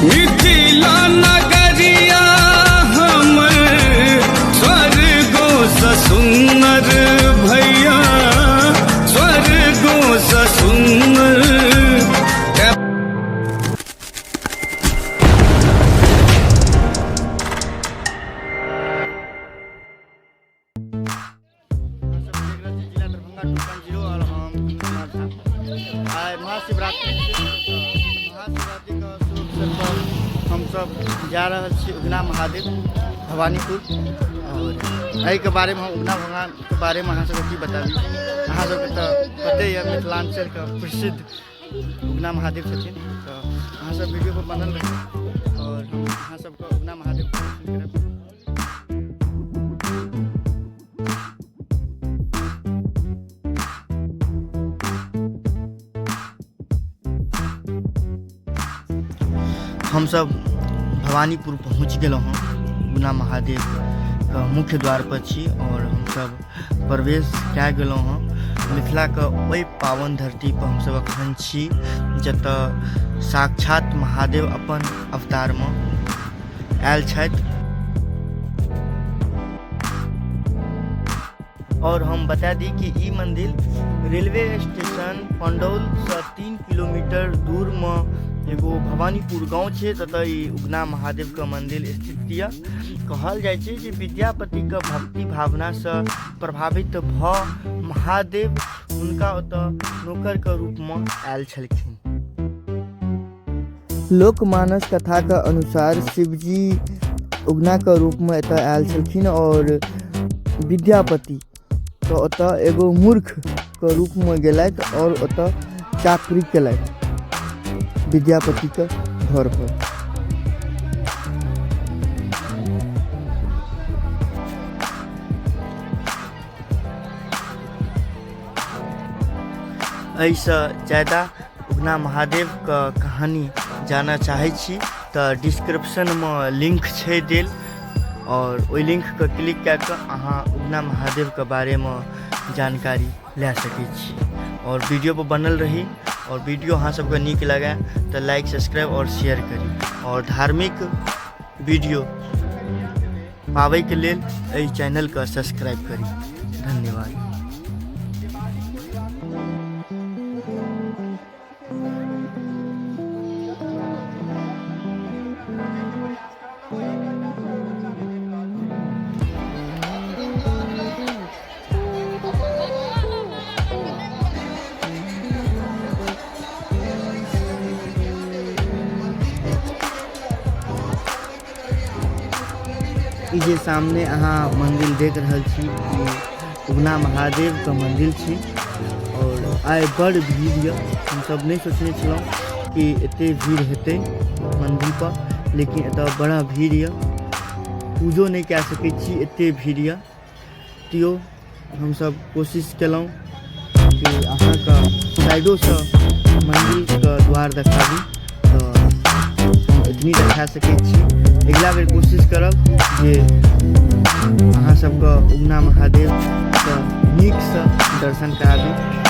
मिथिला नगरिया हमर स्वर्गो स सुन्नर भैया, स्वर्गो स सुन्नर। जिला दरभंगा 2.0 और हम कुमार झा। आइ महाशिवरात्रि, महाशिवरात्रिके शुभ अवसर पर हमसब जा रहल छी उगना महादेव भवानीपुर। और एहिके बारेमे हम उगना भगवानके बारेमे अहाँ सबके की बताबी, अहाँ सबके तऽ पते यऽ, मिथिलाञ्चलके प्रसिद्ध उगना महादेव छथिन। तऽ अहाँ सब वीडियो पर बनल रही और हम अहाँ सबके उगना महादेवके दर्शन करब। हमसब भवानीपुर पहुँच गेलहुँ हँ, उगना महादेवके मुख्य द्वारपर छी और हमसब प्रवेश कए गेलहुँ हँ। मिथिलाके ओहि पावन धरतीपर हमसब अखन छी जतऽ साक्षात महादेव अपन अवतारमे आयल छथि। और हम बता दी कि ई मंदिर रेलवे स्टेशन पंडौलसँ 3 किलोमीटर दूरमे एगो भवानीपुर गाँव छै, ततऽ ई उगना महादेवके मंदिर स्थित यऽ। कहल जाइ छै जे विद्यापतिके भक्ति भावनासँ प्रभावित भऽ महादेव हुनका ओतऽ नौकरके रूपमे आयल छलखिन। लोकमानस कथाके अनुसार शिवजी उगनाके रूपमे एतऽ आयल छलखिन आओर विद्यापति तऽ ओतऽ एगो मूर्खके रूपमे गेलथि आओर ओतऽ चाकरी केलथि विद्यापतिके घरपर। एहिसँ ज्यादा उगना महादेवके कहानी जानऽ चाहै छी तऽ डिस्क्रिप्शनमे लिंक छै देल, आओर ओहि लिंकके क्लिक कए कऽ अहाँ उगना महादेवके बारेमे जानकारी लए सकै छी। आओर वीडियोपर बनल रही, आओर वीडियो अहाँ सबके नीक लागए तऽ लाइक, सब्सक्राइब आओर शेयर करी, आओर धार्मिक वीडियो पाबैके लेल एहि चैनलके सब्सक्राइब करी। धन्यवाद। ई जे सामने अहाँ मंदिर देख रहल छी, ई उगना महादेवके मंदिर छी। और आइ बड़ भीड़ यऽ, हमसब नहि सोचने छलहुँ कि एते भीड़ हेतै मंदिर पर, लेकिन एतऽ बड़ा भीड़ यऽ, पूजो नहि कए सकै छी, एते भीड़ यऽ। तैयो हमसब कोशिश केलहुँ कि अहाँके साइडोसँ मन्दिरके द्वार देखाबी, तऽ हम एतनी देखा सकै छी। अगिला बेर कोशिश करब जे अहाँ सबके उगना महादेवके नीकसँ दर्शन कराबी।